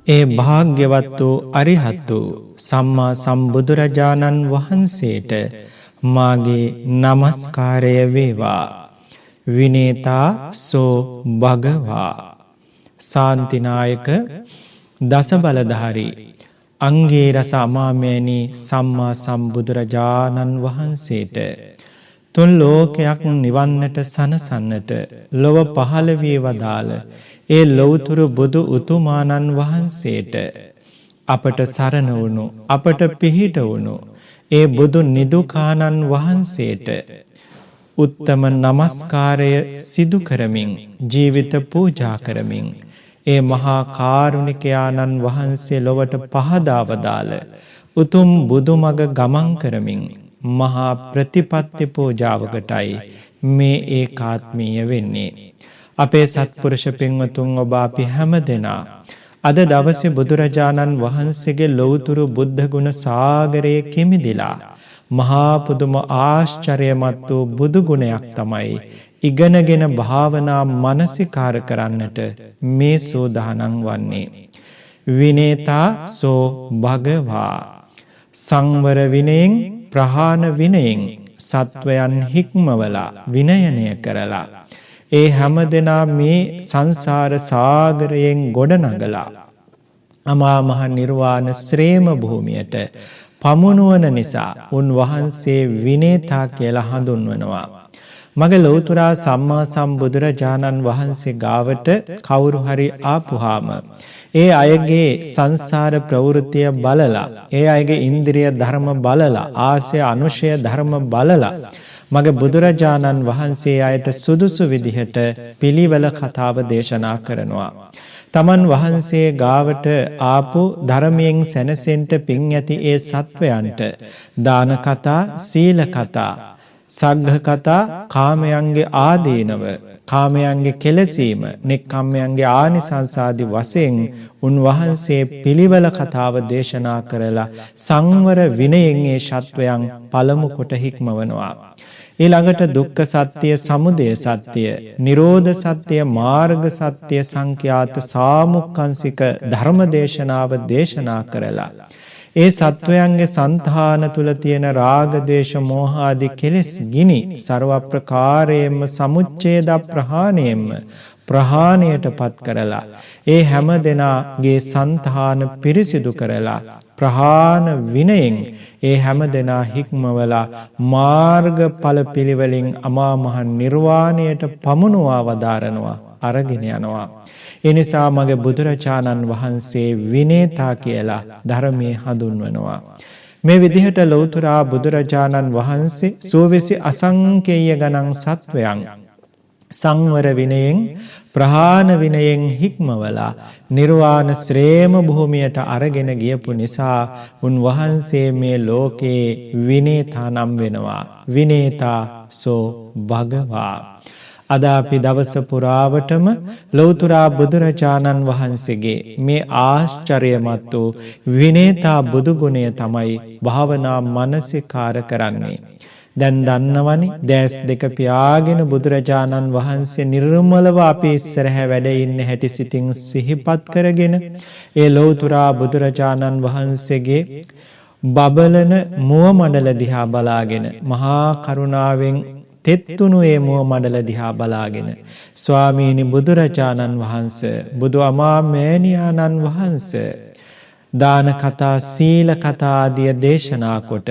ඒ භාග්‍යවත් වූ අරිහත් වූ සම්මා සම්බුදුරජාණන් වහන්සේට මාගේ නමස්කාරය වේවා. විනේතා සෝ භගවා. ශාන්තිනායක දස බලධාරී අංගේ රස අමාමෑණී සම්මා සම්බුදුරජාණන් වහන්සේට, තුන් ලෝකයක් නිවන්නට සනසන්නට ලොව පහළ වී වදාළ ඒ ලොවුතුරු බුදු උතුමාණන් වහන්සේට, අපට සරණ වුණු, අපට පිහිට වුණු ඒ බුදු නිදුකානන් වහන්සේට උත්තම නමස්කාරය සිදු කරමින්, ජීවිත පූජා කරමින්, ඒ මහා කාරුණිකයාණන් වහන්සේ ලොවට පහදා වදාළ උතුම් බුදුමග ගමන් කරමින් මහා ප්‍රතිපත්ති පූජාවකටයි මේ ඒකාත්මීය වෙන්නේ. අපේ සත්පුරුෂ පින්වතුන්, ඔබ අපි හැම දෙනා අද දවසේ බුදුරජාණන් වහන්සේගේ ලෞතුරු බුද්ධ ගුණ සාගරයේ කෙමිදිලා මහා පුදුම ආශ්චර්යමත් වූ බුදු ගුණයක් තමයි ඉගෙනගෙන භාවනා මනසිකාර කරන්නට මේ සෝදානම් වන්නේ. විනේතා සෝ භගවා. සංවර විනයෙන්, ප්‍රහාණ විනයෙන් සත්වයන් හික්මවලා විනයනය කරලා, ඒ හැම දෙනා මේ සංසාර සාගරයෙන් ගොඩ නගලා අමා මහ නිර්වාණ ශ්‍රේම භූමියට පමුණුවන නිසා උන්වහන්සේ විනේතා කියලා හඳුන්වනවා. මගේ ලෞතුරා සම්මා සම්බුදුරජාණන් වහන්සේ ගාවට කවුරු හරි ආපුහාම ඒ අයගේ සංසාර ප්‍රවෘත්තිය බලලා, ඒ අයගේ ඉන්ද්‍රිය ධර්ම බලලා, ආසය අනුශය ධර්ම බලලා මගේ බුදුරජාණන් වහන්සේ අයට සුදුසු විදිහට පිළිවෙල කතාව දේශනා කරනවා. තමන් වහන්සේ ගාවට ආපු ධර්මයෙන් සැනසෙන්න පින් ඇති ඒ සත්වයන්ට දාන කතා, සීල කතා, සග්ග කතා, කාමයන්ගේ ආදීනව, කාමයන්ගේ කෙලසීම, නෙක්ඛම්මයන්ගේ ආනිසංස ආදි වශයෙන් උන්වහන්සේ පිළිවෙල කතාව දේශනා කරලා සංවර විනයෙන් ඒ සත්වයන් පළමු කොට හික්මවනවා. ඊළඟට දුක්ඛ සත්‍ය, සමුදය සත්‍ය, නිරෝධ සත්‍ය, මාර්ග සත්‍ය සංඛ්‍යාත සාමුක්ඛංසික ධර්ම දේශනාව දේශනා කරලා ඒ සත්වයන්ගේ సంతාන තුල තියෙන රාග, ද්වේෂ, මෝහ ආදී කෙලෙස් ගිනි ਸਰව ප්‍රකාරයෙන්ම සමුච්ඡේද ප්‍රහාණයෙන්ම ප්‍රහාණයටපත් කරලා, ඒ හැම දෙනාගේ సంతාන පිරිසිදු කරලා, ප්‍රහාණ විනයෙන් ඒ හැම දෙනා හික්මවලා මාර්ගඵල පිළිවෙලින් අමා මහ නිර්වාණයට පමුණුවා වදාරනවා, අරගෙන යනවා. ඒ නිසා මගේ බුදුරජාණන් වහන්සේ විනේතා කියලා ධර්මයේ හඳුන්වනවා. මේ විදිහට ලෞතුරා බුදුරජාණන් වහන්සේ සෝවිසි අසංකේය ගණන් සත්වයන් සංවර විනයෙන්, ප්‍රහාණ විනයෙන් හික්මවලා නිර්වාණ ශ්‍රේම භූමියට අරගෙන ගියපු නිසා උන්වහන්සේ මේ ලෝකේ විනේතා නම් වෙනවා. විනේතා සෝ භගවා. අද අපි දවස පුරාවටම ලෞතුරා බුදුරජාණන් වහන්සේගේ මේ ආශ්චර්යමත් වූ විනේතා බුදු ගුණය තමයි භාවනා මනසිකාර කරන්නේ. දැන් දන්නවනි, දැස් දෙක පියාගෙන බුදුරජාණන් වහන්සේ නිර්මලව අපේ ඉස්සරහ වැඩ ඉන්න හැටි සිතින් සිහිපත් කරගෙන, ඒ ලෞතුරා බුදුරජාණන් වහන්සේගේ බබලන මුව මඩල දිහා බලාගෙන, මහා කරුණාවෙන් තෙත්තුණු ඒ මුව මඩල දිහා බලාගෙන, ස්වාමීනි බුදුරජාණන් වහන්ස, බුදු අමා මෑණියාණන් වහන්ස, දාන කතා, සීල කතා ආදිය දේශනා කොට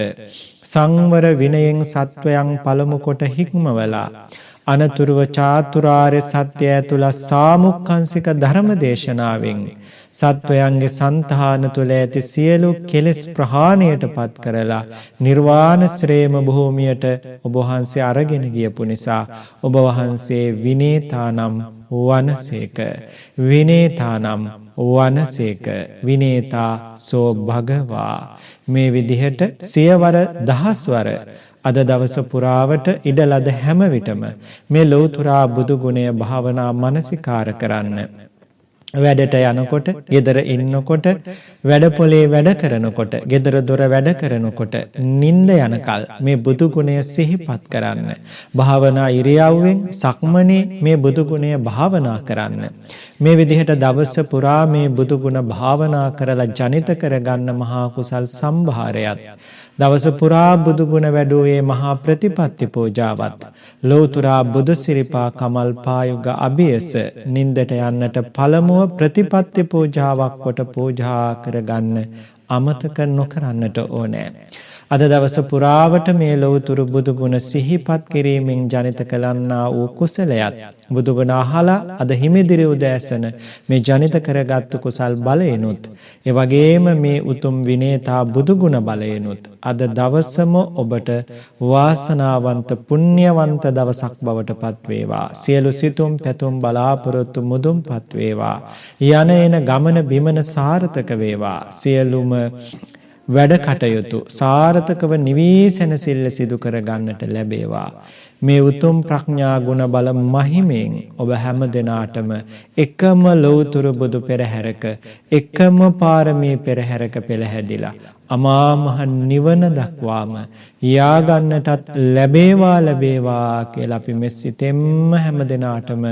සංවර විනයෙන් සත්වයන් පළමු කොට හික්මවලා, අනතුරුව චාතුරාර්ය සත්‍ය ඇතුළත් සාමුක්ඛංසික ධර්ම දේශනාවෙන් සත්වයන්ගේ సంతාන තුල ඇති සියලු කෙලෙස් ප්‍රහාණයට පත් කරලා නිර්වාණ ශ්‍රේම භූමියට ඔබ වහන්සේ අරගෙන ගියපු නිසා ඔබ වහන්සේ විනේතානම් වනසේක, විනේතානම් වනසේක, විනේතා සෝ භගවා. මේ විදිහට සියවර දහස්වර අද දවස පුරාවට ඉඩ ලද හැම විටම මේ ලෞතුරා බුදු ගුණය භාවනා මනසිකාර කරන්න. වැඩට යනකොට, ගෙදර ඉන්නකොට, වැඩ පොලේ වැඩ කරනකොට, ගෙදර දොර වැඩ කරනකොට, නිින්ද යනකල් මේ බුදු ගුණය සිහිපත් කරන්න. භාවනා ඉරියව්වෙන් සක්මනේ මේ බුදු ගුණය භාවනා කරන්න. මේ විදිහට දවස පුරා මේ බුදු ගුණ භාවනා කරලා ජනිත කරගන්න මහා කුසල් සම්භාරයත්, දවස පුරා බුදු ගුණ වැඩුවේ මහා ප්‍රතිපත්ති පූජාවත්, ලෝතුරා බුදු සිරිපා කමල් පායුග අභියස නින්දට යන්නට පළමුව ප්‍රතිපත්ති පූජාවක් කොට පූජා කරගන්න අමතක නොකරන්නට ඕනෑ. අද දවස පුරාවට මේ ලෞතුරු බුදු ගුණ සිහිපත් කිරීමෙන් ජනිත කළන්නා වූ කුසලයත්, බුදු ගුණ අහලා අද හිමිදිරි උදෑසන මේ ජනිත කරගත්තු කුසල් බලයෙනුත්, ඒ වගේම මේ උතුම් විනේතා බුදු ගුණ බලයෙනුත් අද දවසම ඔබට වාසනාවන්ත පුණ්‍යවන්ත දවසක් බවට පත් වේවා. සියලු සිතුම් පැතුම් බලාපොරොත්තු මුදුන්පත් වේවා. යන එන ගමන බිමන සාර්ථක වේවා. සියලුම වැඩ කටයුතු සාර්ථකව නිවී සැනසෙල්ල සිදු කර ගන්නට ලැබේවා. මේ උතුම් ප්‍රඥා ගුණ බල මහිමෙන් ඔබ හැම දෙනාටම එකම ලෞතුරු බුදු පෙරහැරක, එකම පාරමී පෙරහැරක පෙළහැදිලා අමා මහ නිවන දක්වාම යා ගන්නටත් ලැබේවා ලැබේවා කියලා අපි මෙස් සිතෙන්ම හැම දෙනාටම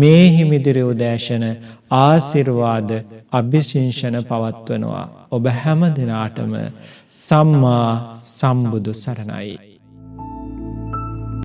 මේ හිමිදිරි උදෑසන ආශිර්වාද අභිශිංසන පවත්වනවා. ඔබ හැම දෙනාටම සම්මා සම්බුදු සරණයි.